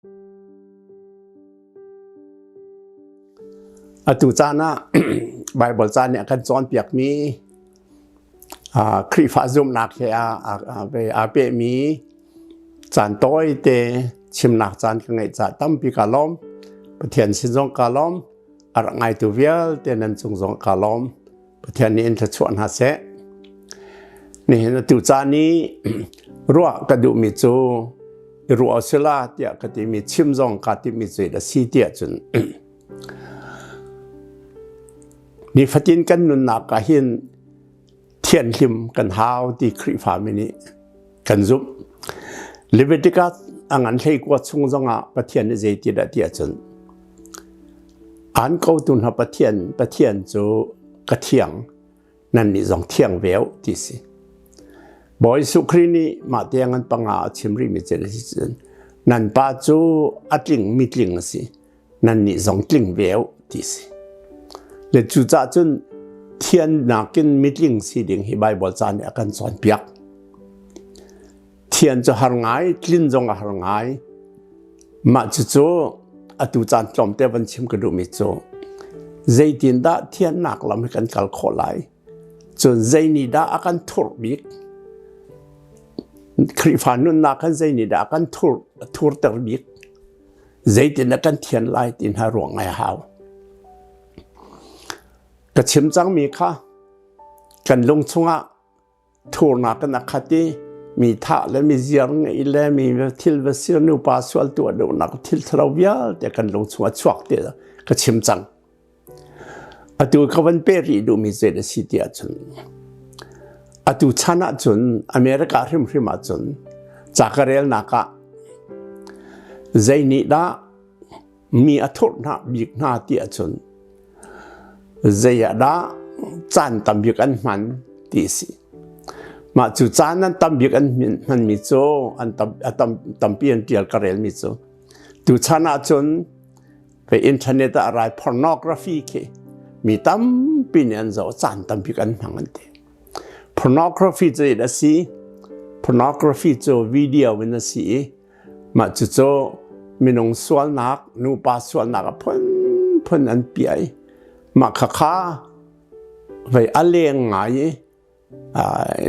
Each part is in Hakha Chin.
Atu caan ah Baibal ca nih a kan cawnpiakmi Khrihfa zumhnak he aa pehmi caan tawite chimnak caan ka ngeih caah tampi kaa lawm. Pathian sin zong kaa lawm. A rak ngaitu vialte nan cung zong kaa lawm. Pathian nih in thluachuah hna seh. Nihin atu caan i ruah ka duhmi cu i ruah sila tiah ka timi chim zong kaa timmi cu a si tiah cun nifatin kan nunnak ah hin thianhlim kan hau ti Khrihfami nih kan zumh. Leviticus a ngan hlei kua chung zongah Pathian nih zei ti dah tiah cun Aan kotu hna Pathian, Pathian cu ka thiang, nannih zong thiang ve u ti si. Bawi Jesuh Khrih nih mah tiang an panga a chim rihmi cu cun nan pa cu a tling mi tling a si, nannih zong tling ve u ti si. Le cucaah cun thiannak in mitling si ding hi Baibal ca nih a kan cawnpiak. Thian cu har ngai, tlin zong a har ngai. Mah cucu atu caan tlawmte van chim ka duhmi cu zeitindah thiannak lam hi kan kal khawh lai? Cun zei nih dah a kan thurh bik? Khrihfa nunnak kan zei nih dah a kan thur thurter bik? Zeitindah kan thian lai ti hna ruang ngai a hau. Ka chim cangmi kha kan lung chungah thurnak in a khat i mi thah le mi ziar ngeih le mi thil va sir nupa sual tuah duhnak thil thalo vialte kan lung chung a chuak ti ka chim cang. Atu ka van pe rih duhmi zei a si ti ahcun atu chan ahcun America hrimhrim ahcun ca ka relnak ah zei nih dah mi a thurh hna bik hna ti ahcun zei ah dah caan tam bik an hman ti a si. Mah cu caan an tam bik an hmanmi cu an tam, a tam, tampi an ṭial ka relmi cu tuchan ahcun ve internet ah rai pornography khi mi tampi nih an zoh caan tampi an hmang an ti. Pornography cu a si pornography cu video in a si i Mah cucu minung sualnak, nupa sualnak a phunphun an piah i mah khakha vei a leng ngai i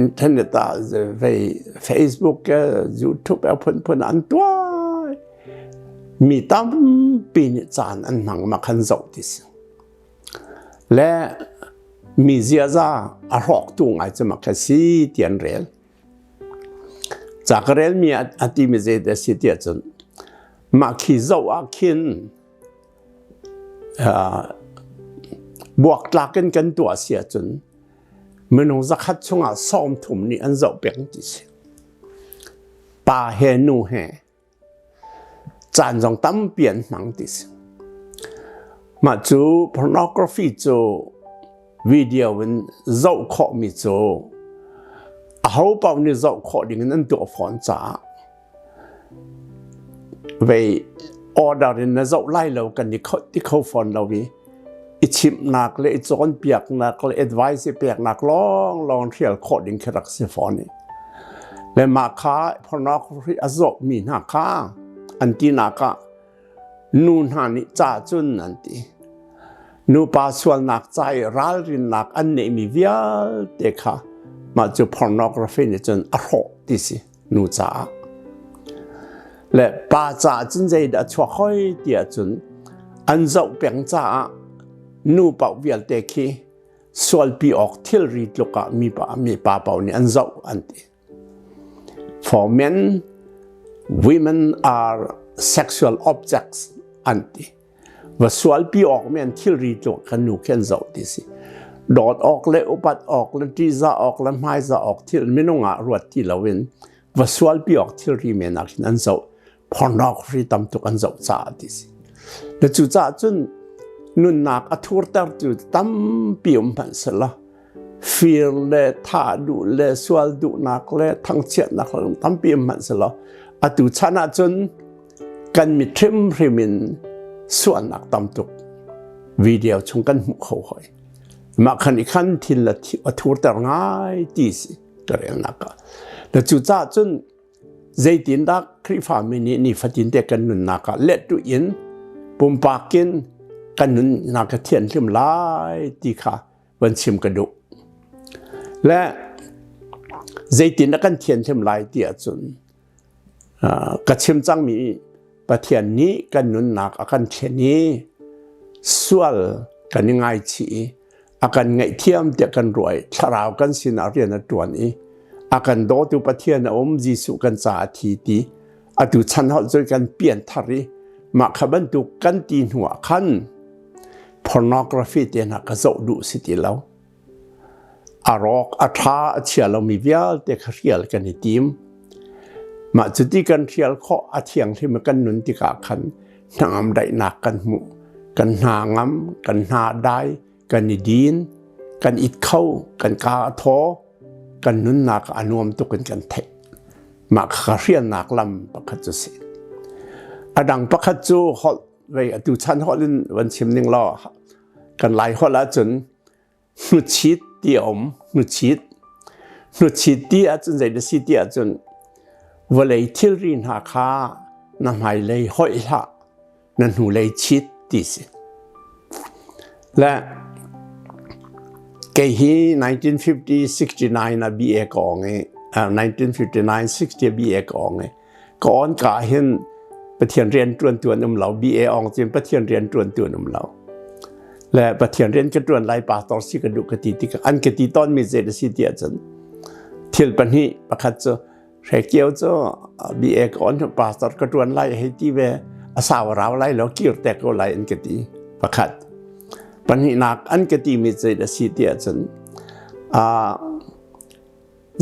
internet ah vei Facebook ke YouTube a phunphun an tuah mi tampi nih caan an hmang mah khan zoh ti si. Le mi ziaza a hrawktu ngai cu mah kha si ti an rel. Ca ka relmi a timi zeidah a si tiah cun mah khi zoh ah khin buaktlak in kan tuah si ahcun minung zakhat chungah 30 nih an zoh peng ti si. Pa he nu he Caan zong tampi an hmang ti si. Mah cu pornography cu video in zoh khawhmi cu aho paoh nih zoh khawh ding in an tuah fawn caah vei order in na zoh lai lo kan i ti kho fawn lo i i chimhnak le i cawnpiaknak le advice i peknak lawnglawng hrial khawh ding khi rak si fawn i le mah kha pornography a zawhmi hna kha an tinak ah nu hna nih ca cun an ti nupa sualnak ca i ralrinnak an neihmi vialte kha mah cu pornography nih cun a hrawh ti si nu caah le pa caah cun zeidah chuak hoi ti ahcun an zoh peng caah nu paoh vialte khi sualpi awk thilri tluk ah mi pa mi pa paoh nih an zoh an ti for men women are sexual objects an ti Va sualpi awk men thilri tluk kan nu khi an zoh ti si. Dawt awk le upat awk le ṭihzah awk le hmaizah awk thil minung ah ruat ti loin va sualpi awk thilri men ah khin an zoh. Pornography tam tuk an zoh caah ti si. Le cucaah cun nunnak a thurtertu tampi um hmanh selaw fir le thah duh le sual duhnak le thangchiatnak le tampi um hmanh selaw atu chan ahcun kan mit hrimhrim in sualnak tam tuk video chung kan hmuh kho hoi mah khan i khan thil a thurter ngai ti si ka relnak ah na cu caah cun. Zeitindah Khrihfami nih nifatin te kan nunnak ah lettu in pumpak in kan nunnak a thianhlim lai ti kha van chim ka duh. Le zeitin dah kan thianhlim lai ti ahcun ka chim cangmi Pathian nih kan nunnak a kan thlen i sual kan i ngaichih i a kan ngaihthiam tiah kan ruah i thlarau kan sinah rian a ṭuan i a kan dawtu Pathian a um Jesuh kan caah a thi ti atu chan holh cu kan pian thar i mah kha bantuk kan ti hnu ah khan pornography te hna ka zoh duh si ti lo. A rawk, a ṭha, a chia lomi vialte kha hrial kan i tim. Mah cuti kan hrial khawh a thianghlim i kan nun tikah khan hnangam daihnak kan hmuh. Kan hna ngam, kan hna dai, kan i din, kan it kho, kan ka a thaw, kan nunnak a nuam tuk in kan theih. Mah kha hrialnak lam pakhat cu si. A dang pakhat cu holh vei atu chan holh in van chim ning law kan lai holh ahcun hnuchit ti a um hnuchit hnuchit ti ahcun zei na si ti ahcun vawlei thilri hna kha na hmailei hoih hlah na hnulei chit ti si le kei hi 1950 69 a BA ka ong i 1959 60 BA ka ong i ka on ka hin Pathian rian ṭuan tu an um lo BA ong cin Pathian rian ṭuan tu an um lo le Pathian rian ka ṭuan lai pastor si ka duh ka ti tikah an ka ti tawn mi zei si ti ahcun thil pahnih pakhat cu hrekio cu BA ka on pastor ka ṭuan lai hei ti ve a sau rau lai lo kir te ko lai an ka ti pakhat pahnihnak an ka ti mi zei si ti ahcun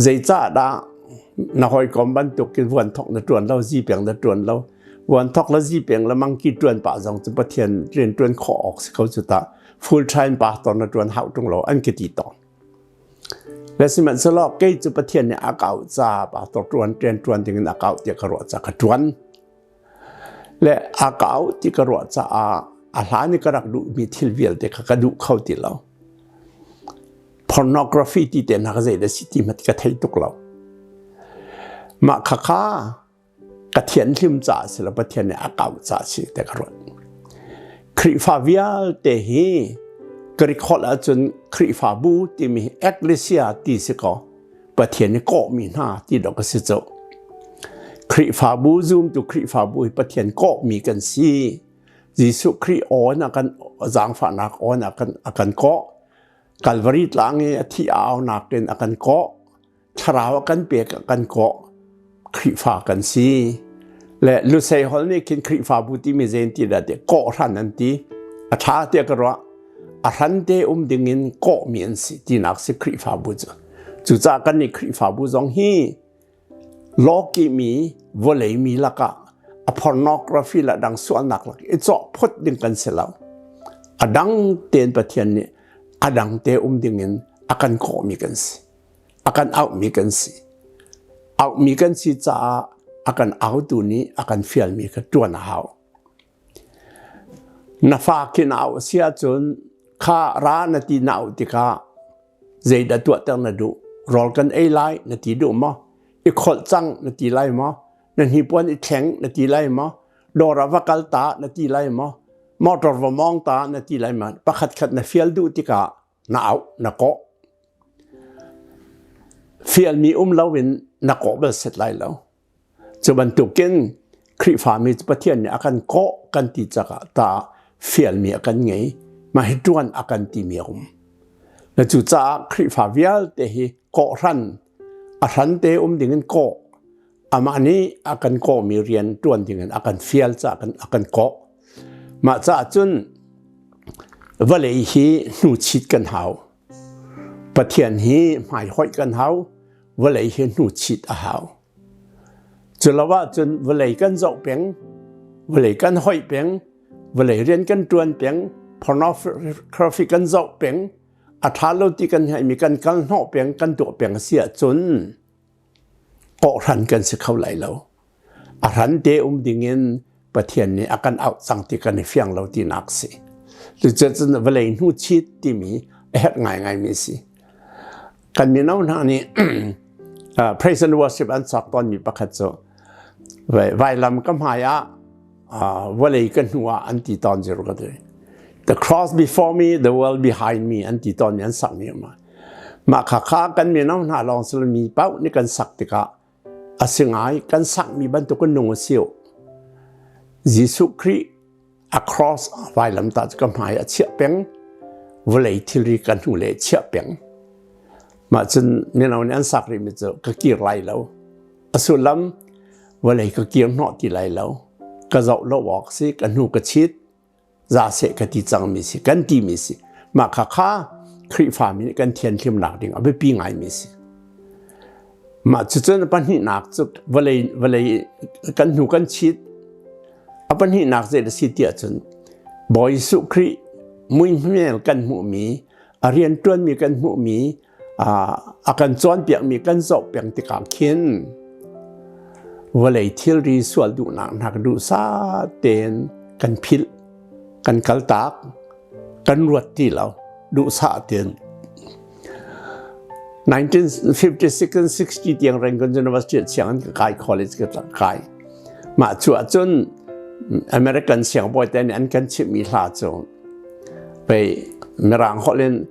Zeicahdah na hawikom bantukin vuanthok na ṭuan lo, zipeng na ṭuan lo. Vuanthok le zipeng le mangki ṭuan pah zong cu Pathian rian ṭuan khawh awk si ko cu tah. Full time pastor na ṭuan hau ṭung lo an ka ti tawn. Le sihmanhsehlaw kei cu Pathian nih a ka auh ca pastor ṭuan rian ṭuan dingin a ka auh tiah ka ruah ca ka ṭuan. Le a ka auh ti ka ruah caah a hlan i ka rak duhmi thil vialte kha ka duh kho ti lo. Pornography ti te hna ka zei dah si ti hmanh ka thei tuk lo. Mah khakha ka thianhlim caah si lo Pathian nih a kau caah si te ka ruat. Khrihfa vialte hi Greek holh ahcun Khrihfabu timi Ecclesia ti si kaw Pathian nih kawhmi hna ti dawh ka si cu. Khrihfabu zumtu Khrihfabu hi Pathian kawhmi kan si. Jesuh Khrih aw in a kan zaangfahnak aw in a kan a kan kawh. Kalvari tlang i a thih aunak in a kan kawh. Thlarau a kan pek a kan kawh. Khrihfa kan si. Le Lusei hol nih khin Khrihfabu timi zein ti dah ti kawhhran an ti. A ṭha tiah ka ruah. A hran te um dingin kawhmi an si tinak si Khrihfabu cu. Cucaah kan nih Khrihfabu zong hi lawkihmi vawlei mi lakah a pornography le dang sualnak lak i cawh phot ding kan si lo. A dang tein Pathian nih a dang te um dingin a kan kawhmi kan si. A kan auhmi kan si. Auhmi kan si caah a kan autu nih a kan fialmi kha ṭuan a hau. Na fa khi na auh si ahcun kha ra na ti na auh tikah zeidah tuahter na duh? Rawl kan ei lai na ti duh maw? I kholh cang na ti lai maw? Na hnipuan i thleng na ti lai maw? Dawr ah va kal ta na ti lai maw? Motor va mawng ta na ti lai maw? Pakhat khat na fial duh tikah na auh na kawh. Fialmi um loin na kawh bal set lai lo. Cu bantukin Khrihfami cu Pathian nih a kan kawh kan ti cakah ta fialmi a kan ngei. Mah hi ṭuan a kan timi a um. Na cucaah Khrihfa vialte hi kawhhran, a hran te um dingin kawh, amah nih a kan kawhmi rian ṭuan dingin a kan fial caah a kan kawh. Mah caah cun vawlei hi hnuchit kan hau. Pathian hi hmaihoih kan hau. Vawlei hi hnuchit a hau. Culo ahcun vawlei kan zoh peng, vawlei kan hoih peng, vawlei rian kan ṭuan peng, pornography kan zoh peng, a ṭha lo ti kan hngalhmi kan kal hnawh peng, kan tuah peng a si ahcun kawhhran kan si kho lai lo. A hran te um dingin Pathian nih a kan auh cang ti kan i fiang lo tinak si. Cucun vawlei hnu chit timi a herh ngaingaimi si. Kan mino hna nih praise and worship an sak tawnmi pakhat cu. Vailam ka hmai ah vawlei ka hnu ah an ti tawn zir ka ti. The cross before me, the world behind me an ti tawn mi an sak mi ma. Mah kha kha kan mino hna lawng sil mi paoh nih kan sak tikah a si ngai kan sak mi bantuk in nung a si. Jesuh Khrih a cross vailam ta cu ka hmai a chiah peng vawlei thilri ka hnu le chiah peng. Mah cun mino nih an sak rih mi cu ka kir lai lo. A sullam vawlei ka kir hnawh ti lai lo. Ka zoh lo awk si, ka hnu ka chit, za seh ka ti cangmi si, kan timi si. Mah kha kha Khrihfami nih kan thianhlimnak ding a biapi ngaimi si. Mah cucun pahnihnak cu vawlei vawlei kan hnu kan chit. A pahnihnak zei a si tiah cun Bawi Jesuh Khrih muihmel kan hmuhmi, a rianṭuanmi kan hmuhmi, a kan cawnpiakmi kan zoh peng tikah khin vawlei thilri sual duhnak hna duhsah tein kan philh, kan kaltak, kan ruat ti lo, duhsah tein. 1956 and 60 tiang Rangoon University ah sianginn ka kai, college ka kai. Mah cu ahcun American siangbawi te nih an kan chimhmi hla cu pei Mirang holh in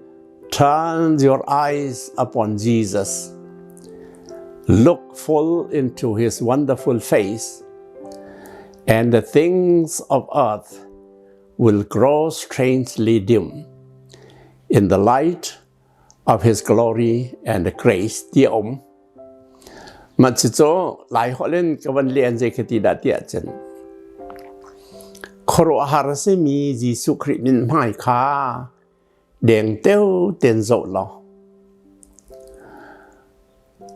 Turn your eyes upon Jesus. Look full into his wonderful face, and the things of earth will grow strangely dim in the light of his glory and grace. Ti um. Mah cucu Laiholh in ka van len zei khi ti dah tiah cun khuaruahhar a simi Jesuh Khrih mithmai kha dengteo ten zoh law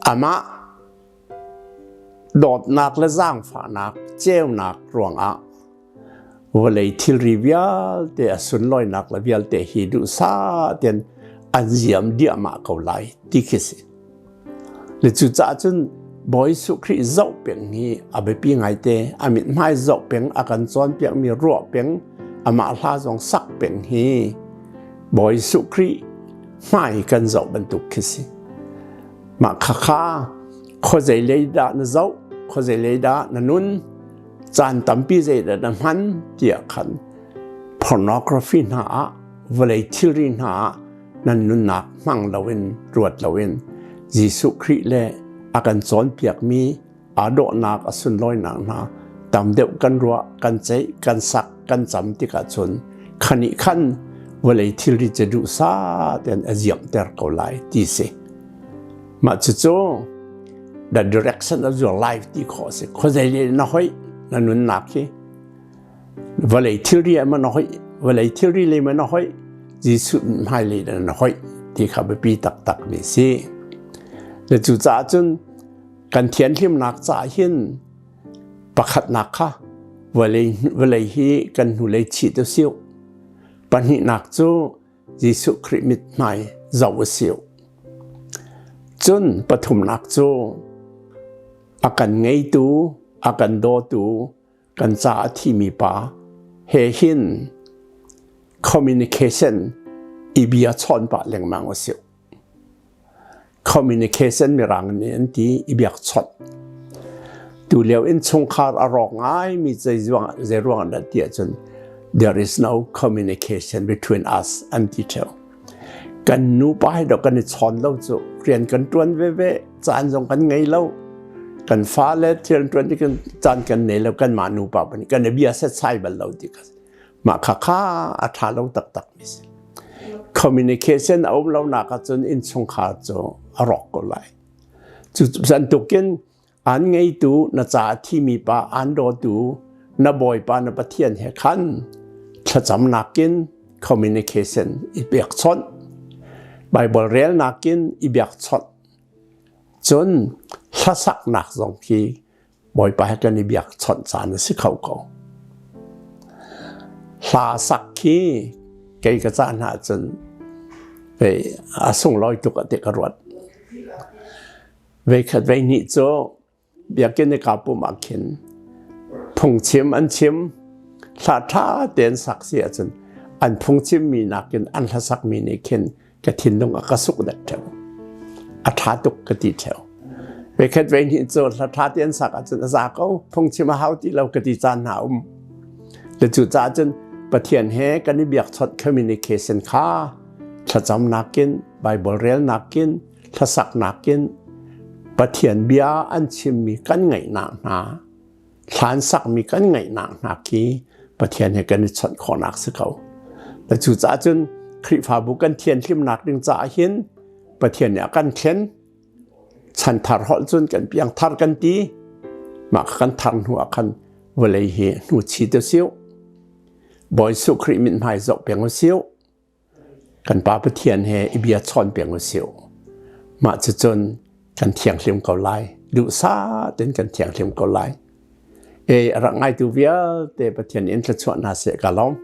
amah dawtnak le zaangfahnak ceunak ruangah vawlei thilri vialte a sunlawinak le vialte hi duhsah tein an ziam diahmah ko lai ti khi si. Le cucaah cun Bawi Jesuh Khrih zoh peng hi a biapi ngaite. A mithmai zoh peng, a kan cawnpiakmi ruah peng, amah hla zong sak peng hi Bawi Jesuh Khrih hmai kan zoh bantuk khi si. Mah khakha khuazei lei dah na zoh, khuazei lei dah na nun, caan tampi zei dah na hman tiah khan pornography hna ah, vawlei thilri hna ah nan nunnak hmang loin ruat loin Jesuh Khrih le a kan cawnpiakmi aa dawhnak a sunlawinak hna tam deuh kan ruah kan ceih kan sak kan cam tikah cun khan ih khan vawlei thilri cu duhsah tein a ziamter ko lai ti si mah cucu the direction of your life ti khawh si khuazei le na hoih na nunnak hi Vawlei thilri ah na hoih, vawlei thilri lei ma na hoih, Jesuh hmailei na hoih ti kha biapi taktak mi si. Le cucaah cun kan thianhlimnak caah hin pakhatnak kha vawlei vawlei hi kan hnulei chih tu siu. Pahnihnak cu Jesuh Khrih mithmai zoh u siu. Cun pathumnak cu a kan ngeitu, a kan dawtu kan ca a thimi pa he hin communication i bia chawn pah lengmang u sih. Communication mirang nih an ti i biak chawnh. Tu lio in chungkhar a rawk ngai mi zei ruang dah ti ahcun there is no communication between us an ti theo. Kan nupa he dok kan i chawn lo cu rian kan tuan veve caan zong kan ngei lo kan fale thil tuan ti kan caan kan nei lo kan mah nupa pan kan i bia set sai bal lo ti ka mah kha kha a tha lo taktak mi si communication a um lo nak ahcun innchungkhar cu a rawk ko lai cu bantukin An ngeitu na ca a thimi pa an dawtu na Bawipa na Pathian he khan thlacamnak in communication i pekchawnh Bible relnak in i biakchawnh cun hlasaknak zong khi Bawipa he kan i biakchawnh caan a si kho ko. Hla sak khi kei ka caan ahcun a sunglawi tuk a ti ka ruat. Veikhat veihnih cu biakinn i kaa pumh ah khin phungchim an chim hla ṭha tein sak si ahcun an phungchimmi nakin an hlasakmi nih khin ka thinlung a ka suk dek ṭheo. A ṭha tuk ka ti ṭheo. Vekhat ve hnih cu hla ṭha te an sak ahcun a za ko. Phungchim a hau ti lo ka ti caan hna um. Le cu caah cun Pathian he kan i biakchawnh communication kha thlacamnak in, Bible relnak in, hlasaknak in Pathian bia an chimmi kan ngaihnak hna, hlan sakmi kan ngaihnak hna khi Pathian he kan i chawnh khawhnak si ko. Le cu caah cun Khrihfabu kan thianhlimnak ding caah hin Pathian nih a kan thlen. Chanthar holh cun kan piangthar kan ti. Mah kan thar hnu ah khan vawlei hi hnu chi te siu. Bawi Jesuh Khrih mithmai zoh peng u siu. Kan Pa Pathian he i bia chawn peng u siu. Mah cucun kan thianghlim ko lai. Duhsah tein kan thianghlim ko lai. E a rak ngaitu vialte Pathian in thluachuah hna seh ka lawm.